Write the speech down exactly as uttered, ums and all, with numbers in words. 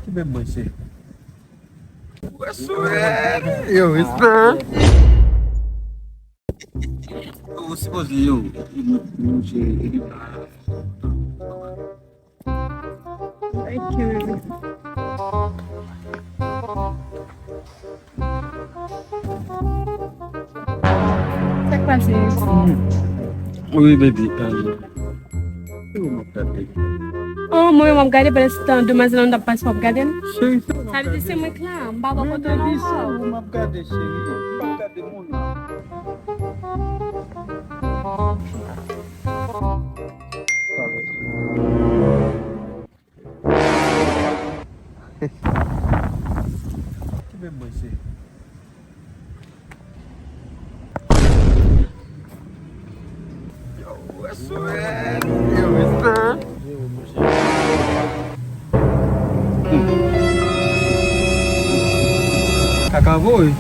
Ou menm mwen se. Yo, respè. Ou sipoze yo. Thank you. Sa k pase? Wi, baby. Um, oh, mwen, m ap gade pandan se tan demwazèl an ap pase, w ap gade l? Cheri, se ou m ap gade. Sa vle di se mwen k la, m pa wè kote w la. Baby, se ou m ap gade, cheri. M p ap gade moun. Ki menm mwen se. Yo, respè. Yo, respè. Kaka voye.